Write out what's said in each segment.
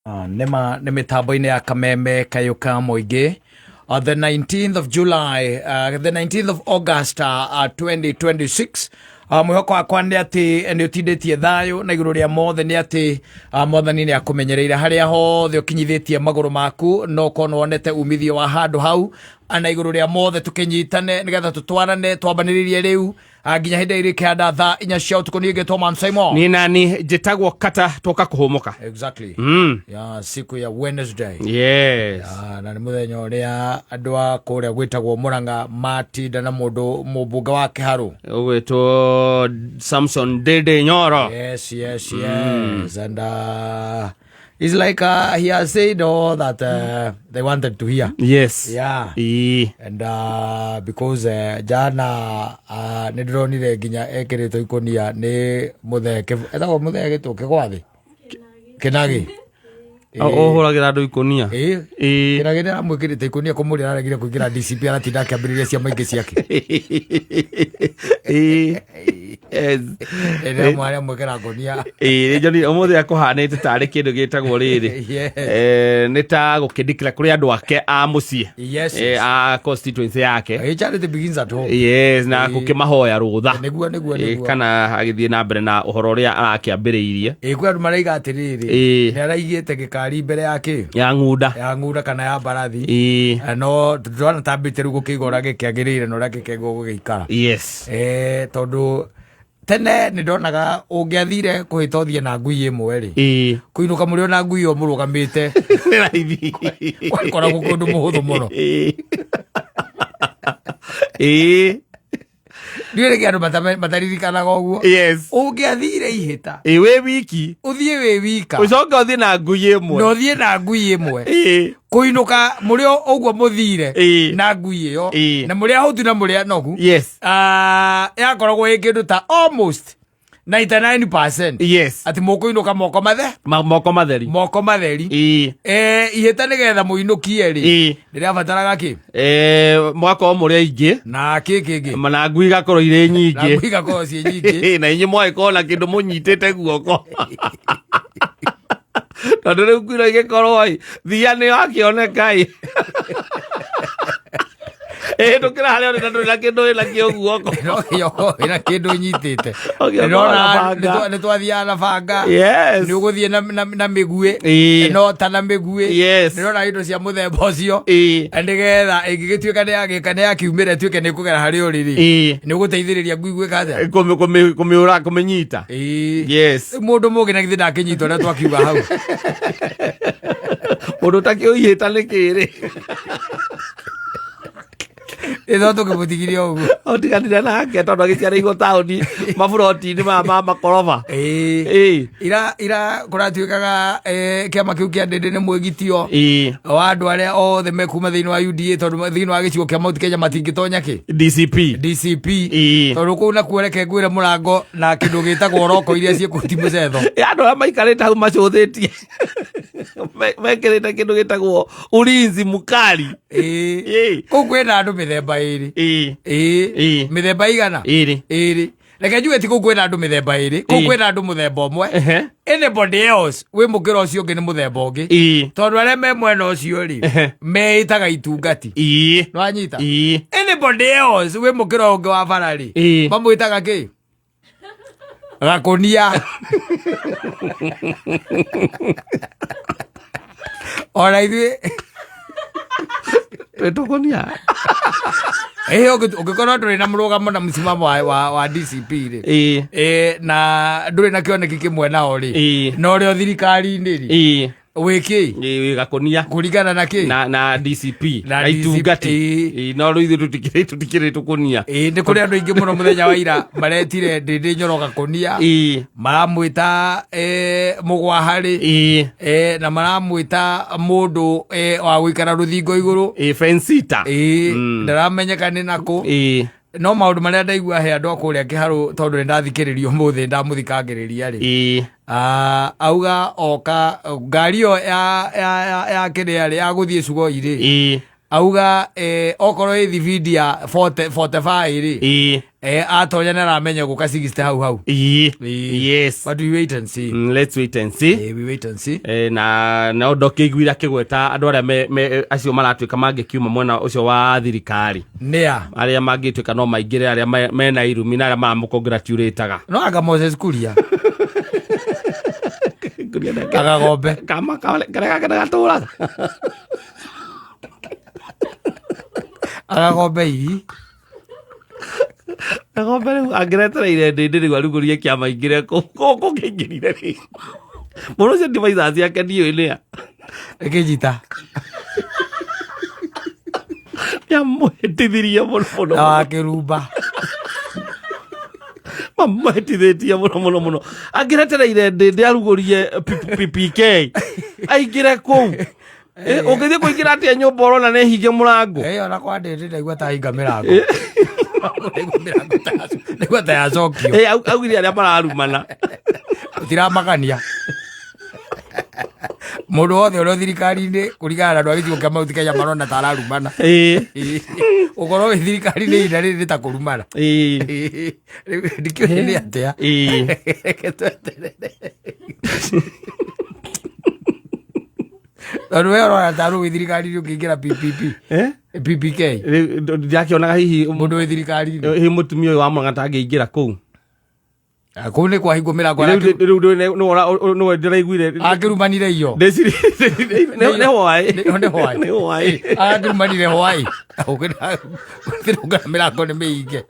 Nĩma nĩ mĩtambo-inĩ ya Kameme Kayũ ka Mũingĩ. The 19th of July, the 19th of August 2026. Mwĩhoko wakwa nĩ atĩ nĩ ũtindĩtie thayũ na igũrũ rĩa mothe nĩ atĩ mwathani nĩ akũmenyereire harĩa hothe ũkinyithĩtie magũrũ maku no ũkorwo nĩ wonete umithio wa handũ hau na igũrũ rĩa mothe tũkĩnyitane nĩgetha tũtwarane twambanĩrĩrie rĩu nginya hĩndĩ ĩrĩa ĩrĩkĩhanda thaa 4 cia ũtukũ. Niĩ ngĩtwo Man Simon. Niĩ nani njĩtagwo Kata twoka kũhũmũka. Exactly. Ya siku ya Wednesday. Yes. Na nĩ mũthenya ũrĩa andũ a kũrĩa gwĩtagwo Mũrang'a matinda na mũndũ mũmbunge wa Kĩharũ ũgwĩtwo Samson Dede Nyoro. Yes. And it's like he has said all that they wanted to hear. Yeah. And because jana nĩ ndĩronire nginya ekĩrĩtwo ikũnia nĩ mũthee etagwo mũthee gĩtũ kĩgwathĩ Kĩnagĩ. Ũhũragĩra andũ ikũnia. Ĩĩ. Ĩĩ. Kĩnagĩ nĩ aramwĩkĩrĩte ikũnia kũmũrĩa araregire kũingĩra DCP, aratinda akĩambĩrĩria ciama ingĩ ciake. Ĩĩ. Yes. Ĩrĩa mwarĩa mwĩkĩra ngũnia. Ĩĩ, nĩ njonire ũmũthĩ akũhanĩte tarĩ kĩndũ gĩtagwo rĩrĩ. Nĩ ta gũkĩndikĩra kũrĩ andũ ake a mũciĩ. A constituency yake. Charity begins at home. Yes, na gũkĩmahoya rũtha. Nĩguo nĩguo nĩguo. Kana agĩthiĩ na mbere na ũhoro ũrĩa arakĩambĩrĩirie. Ĩĩ, kwĩ andũ maraiga atĩrĩrĩ, nĩ araigĩte gĩkari mbere ya kĩ ya ng'unda, ya ng'unda kana ya mbarathi. No ndĩrona tambĩte rĩu gũkĩiga ũrĩa gĩkĩagĩrĩire na ũrĩa gĩkĩagĩrĩirwo gũgĩikara. Tondũ tene nĩ ndonaga ũngĩathire kũhĩta ũthiĩ na ngui ĩmwe rĩ, kũinũka mũrĩ ona ngui ĩyo mũrũgamĩte Nĩ raithi. Gwakoragwo kũndũ mũhũthũ mũno. Ĩĩ. Ndiũĩ nĩkĩ andũ mataririkanaga ũguo. Ũngĩathire ihĩta Ĩĩ, wĩ wiki, ũthiĩ wĩ wika, ũcoke ũthiĩ na ngui ĩmwe, na ũthiĩ na ngui ĩmwe, kũinũka mũrĩ ũguo mũthire na ngui ĩyo, na mũrĩ ahũtu na mũrĩ anogu, yakoragwo ĩ kĩndũ ta almost 99% atĩ mũkũinũka moko mathe Moko matheri. Moko matheri. Ihĩta nĩgetha mũinũkie rĩ, rĩrabataraga kĩ? Mũgakorwo mũrĩ aingĩ. Na kĩ kĩngĩ? Na ngui igakorwo irĩ Na nyingĩ. ngui igakorwo ciĩ nyingĩ. Na inyuĩ mwagĩkorwo na kĩndũ mũnyitĩte guoko, tondũ rĩu ngui no igĩkorwo ĩ thia nĩ wakĩoneka ĩ ĩhĩtũkĩra harĩa ũrĩ na ndũrĩ na kĩndũ wĩ nakĩo guoko. No kĩoko wĩna kĩndũ ũnyitĩte. Ũgĩkorwo Ndĩrona na banga. nĩ twathiaga na banga. Nĩ ũgũthiĩ na mĩguĩ, no ta na mĩguĩ. Ndĩrona indo cia mũthemba ũcio, nĩgetha ĩngĩgĩtuĩka nĩ yagĩka nĩ yakiumĩra ĩtuĩke nĩ ĩkũgera harĩa ũrĩ rĩ, nĩ ũgũteithĩrĩria ngui gwĩka atĩa? Kũmĩũra, kũmĩnyita. Rĩu mũndũ mũgĩ na githĩ ndakĩnyita ũrĩa twakiuga hau? Mũndũ ũtakĩũihĩta nĩ kĩrĩ? Ĩtho tũkĩmũtigirie ũguo. Ũtiganire nake tondũ agĩciarĩirwo taũni maburoti-inĩ maya ma makoroba. Ira kũratuĩkaga kĩama kĩu kĩa Ndĩndĩ nĩ mwĩgitio wa andũ arĩa othe mekuma thĩinĩ wa UDA, tondũ thĩinĩ wa gĩcigo kĩa Mount Kenya matingĩtonya kĩ? DCP. DCP. Tondũ kũu nakuo reke ngwĩre mũrango na kĩndũ gĩtagwo roko iria ciĩkũti mũcetho. Andũ arĩa maikarĩte hau macũthĩtie mekĩrĩte kĩndũ gĩtagwo ulinzi mkali. Kũu kwĩna andũ mĩthemba ĩrĩ. Mĩthemba igana? Ĩrĩ. Ĩrĩ. Reke njuge ti kũu kwĩna andũ mĩthemba ĩrĩ, kũu kwĩna andũ mũthemba ũmwe. Anybody else wĩ mũkĩra ũcio ũngĩ nĩ mũthemba ũngĩ, tondũ arĩa me mwena ũcio rĩ, meĩtaga itungati. Nĩwanyita? Anybody else wĩ mũkĩra ũngĩ wa bara rĩ, mamwĩtaga kĩ? Gakũnia. Ona ithuĩ Twĩtũkũnia. Ĩĩ, ũngĩkorwo ndũrĩ na mũrũgamo na mũsimamo wa DCP rĩ, na ndũrĩ na kĩoneki kĩmwe nao rĩ, na ũrĩ o thirikari-inĩ rĩ, wĩkĩ? Wĩ gakũnia. Kũringana na kĩ? Na DCP. Na na DCP. Itungati. Ĩĩ, no rĩu ithuĩ tũtikĩrĩ tũkũnia. Ĩĩ, nĩ kũrĩ andũ aingĩ mũno mũthenya wa ira maretire Ndĩndĩ Nyoro gakũnia. Maramwĩta mũgwaharĩ, na maramwĩta mũndũ wa gũikara rũthingo igũrũ. Ĩĩ, fence-sitter. Ĩĩ, ndaramenyeka nĩ nakũ. No maũndũ marĩa ndaigua he andũ a kũrĩa Kĩharũ, tondũ nĩ ndathikĩrĩria ũmũthĩ ndamũthikangĩrĩria rĩ, auga oka ngari ĩyo ya kĩrĩa rĩ, ya gũthiĩ Sugoi rĩ, Auga okorwo ĩ thibindi ya 40 45 rĩ, atonya nĩ aramenya gũka 60 hau hau. But we wait and see. Let's wait and see. We wait and see. Na no ndokĩiguire akĩgweta andũ arĩa acio maratuĩka mangĩkiuma mwena ũcio wa thirikari. Nĩa? Arĩa mangĩtuĩka no maingĩre, arĩa mena irumi na arĩa maramũcongratulataga. No anga Moses Kuria Kagagombe. Kama karĩa gake gatũraga. Agagombe ii. Kagombe rĩu angĩretereire ndĩndĩ rĩu arugũrie kĩama ingĩre kũu kũngĩingĩrire rĩ, mũndũ ũcio ndivaica ciake ndiũĩ nĩa. Ĩkĩnjita. Nĩamũhĩtithirie mũno mũno. Na wakĩrumba. Mamũhĩtithĩtie mũno mũno mũno. Angĩretereire ndĩndĩ arugũrie PPK aingĩre kũu. Ũngĩthiĩ kũingĩra atĩa nyũmba ũrona nĩ hinge mũrango? Ona kwa ndĩndĩ ndaigua ta hinga mĩrango. Ndaigua mĩrango ndaigua ta yacokio. Augire arĩa mararumana. Tiramakania. Mũndũ wothe ũrĩa thirikari-inĩ kũringana na andũ a gĩcigo kĩa Mount Kenya marona ta ararumana. Ũkorwo wĩ thirikari-inĩ ihinda rĩrĩ nĩ ta kũrumana. Rĩu ndikĩũĩ nĩ atĩa. Reke tweterere. Tondũ we ũrona ta rĩu wĩ thirikari-inĩ ũkĩingĩra PPP. PPK. Rĩu ndakĩonaga hihi Mũndũ wĩ thirikari-inĩ. Hihi mũtumia ũyũ wa Murang'a tangĩingĩra kũu. Kũu nĩ kwahingwo mĩrango. Rĩu nĩwe ndĩraiguire. Akĩrumanire iyo. Nĩ hwaĩ. Nĩ hwaĩ. Nĩ hwaĩ. Akĩrumanire hwaĩ. Ũkĩrũngana mĩrango nĩ mĩhinge.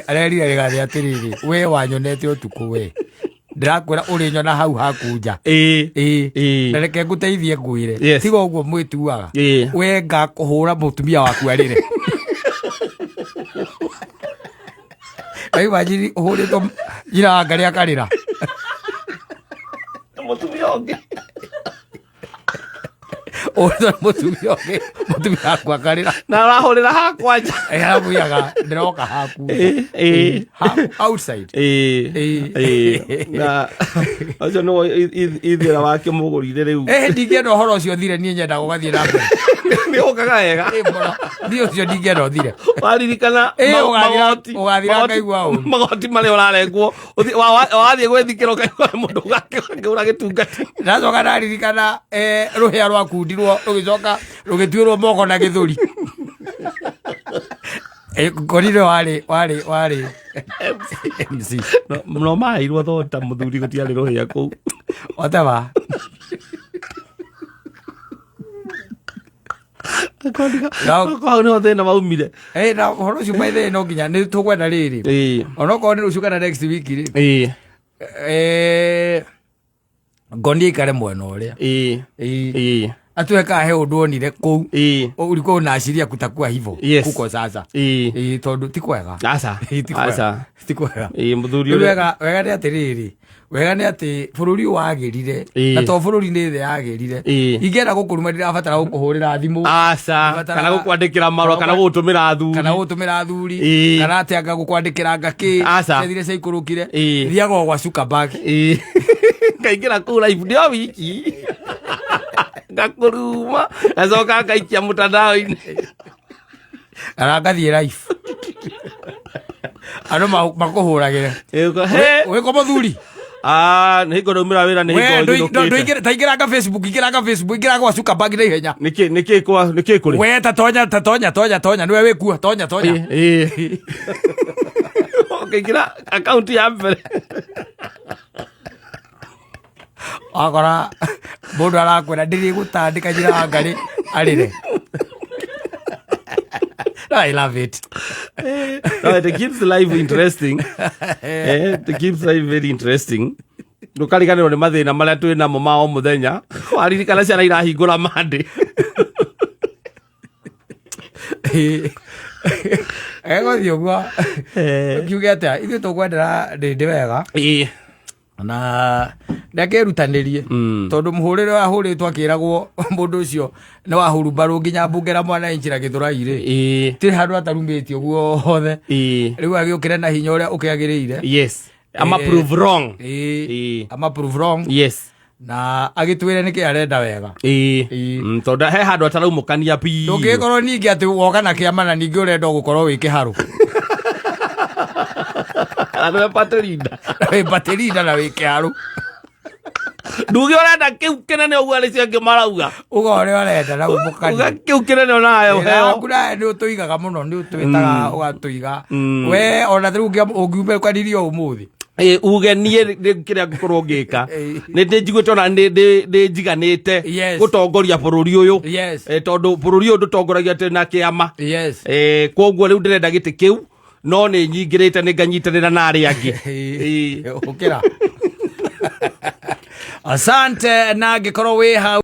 Arerire Rigathĩ atĩrĩrĩ, we wanyonete ũtukũ we. Ndĩrakwĩra ũrĩnyona hau haku nja. Na reke ngũteithie ngwĩre. Tiga ũguo mwĩtuaga. We ngakũhũra mũtumia waku arĩre. Rĩu imagine ũhũrĩtwo nyina wa Ngarĩ akarĩra. Mũtumia ũngĩ. Ũhũrĩtwo nĩ mũtumia ũngĩ, mũtumia waku akarĩra. Na arahũrĩra hakwa nja. Aramwĩraga ndĩroka haku. Haku outside. Na ũcio nĩwe ithuĩ wakĩmũgũrire rĩu. Ndingĩenda ũhoro ũcio ũthire, niĩ nyendaga ũgathiĩ na mbere. Nĩ ũkaga wega. Mũno. Niĩ ũcio ndingĩenda ũthire. Waririkana Ũgathira ngaigua ũru. magoti marĩa ũrarengwo, wathiĩ gwĩthikĩra ũkaigua mũndũ ũgakĩũra gĩtungati. Ndacoka ndaririkana, rũhĩa rwakundirwo rũgĩcoka rũgĩtuĩrwo moko na gĩthũri. Ngorire warĩ MC. No maheirwo thota mũthuri gũtiarĩ rũhĩa kũu. Whatever. Hau nĩho thĩna waumire. Na ũhoro ũcio by the way no nginya nĩ tũkwenda rĩrĩ. Onokorwo nĩ rũciũ kana next week rĩ. Ngoni aikare mwena ũrĩa. Atue ka he ũndũ onire kũu. Ulikuwa unaashiria kutakuwa hivyo. Kuko sasa. Tondũ ti kwega. Aca. Ti kwega. Aca. Ti kwega. Mũthuri Rĩu ũrĩa. wega nĩ atĩrĩrĩ. Wega nĩ atĩ bũrũri ũyũ wagĩrire. Na to bũrũri nĩ thĩ yagĩrire. Ingĩenda gũkũruma ndirabatara gũkũhũrĩra thimũ. Aca. Ndirabatara Kana gũkwandĩkĩra marũa, kana gũgũtũmĩra athuri. Kana gũgũtũmĩra athuri. Kana atĩ anga gũkwandĩkĩra anga kĩ. Aca. Ciathire ciaikũrũkire. Thiaga o gwa Zuckerberg. Ngaingĩra kũu live ndĩ o wiki. Ngakũruma. Ngacoka ngaikia mtandao-inĩ. Kana ngathiĩ live. Andũ makũhũragĩre. He. Wĩko mũthuri? Nĩ hingo ndaumĩra wĩra, nĩ We, hingo njinũkĩte. ndũingĩre, ta ingĩranga Facebook, ingĩranga Facebook, ingĩranga gwa Zuckerberg na ihenya. Nĩkĩ kũrĩ? We, ta tonya, ta tonya, tonya, tonya, nĩwe wĩkuo, tonya, tonya. Ũkĩingĩra akaunti ya mbere. Wakora mũndũ arakwĩra ndĩrĩgũtandĩka njĩra wa Ngarĩ arĩre. I love it. No, it keeps life interesting. It keeps life very interesting. Ndũkariganĩrwo nĩ mathĩna marĩa twĩ namo ma o mũthenya. Waririkana ciana irahingũra Monday. Egũthiĩ ũguo. Ngiuge atĩa, ithuĩ tũkwendera ndĩndĩ wega. Na ndakĩrutanĩrie. Tondũ mũhũrĩre wahũrĩtwo akĩragwo mũndũ ũcio nĩ wahurumbarwo nginya mbunge na mwananchi na Gĩthũrai rĩ. Tirĩ handũ atarumĩtio guothe. Rĩu agĩũkĩre na hinya ũrĩa ũkĩagĩrĩire. Ama prove wrong. Ama prove wrong. Na agĩtwĩre nĩkĩ arenda wega. Ĩĩ. Ĩĩ. Tondũ he handũ ataraumũkania biũ. Ndũngĩgĩkorwo ningĩ atĩ woka na kĩama na ningĩ ũrenda gũkorwo wĩ kĩharũ. Na nĩwe party leader. Wĩ party leader na wĩ kĩharũ. Nduge ũrenda kĩu kĩnene ũguo arĩ cio angĩ marauga. Uga ũrĩa ũrenda na Uga umũkanie. kĩu kĩnene onayo heo. Waku nawe nĩ ũtũigaga mũno, nĩ ũtwĩtaga ũgatũiga. We ona rĩu ũngiumĩkanirio ũmũthĩ. Ĩ, uge niĩ rĩu kĩrĩa ngũkorwo ngĩka Ĩ. nĩ ndĩnjiguĩte ona nĩ njiganĩte gũtongoria bũrũri ũyũ. Tondũ bũrũri ũyũ ndũtongoragia atĩ na kĩama. Koguo rĩu ndĩrenda gĩtĩ kĩu no nĩ nyingĩrĩte nĩ nganyitanĩra na arĩa angĩ. Ĩ. Ũkĩra. Asante na angĩkorwo wĩ hau.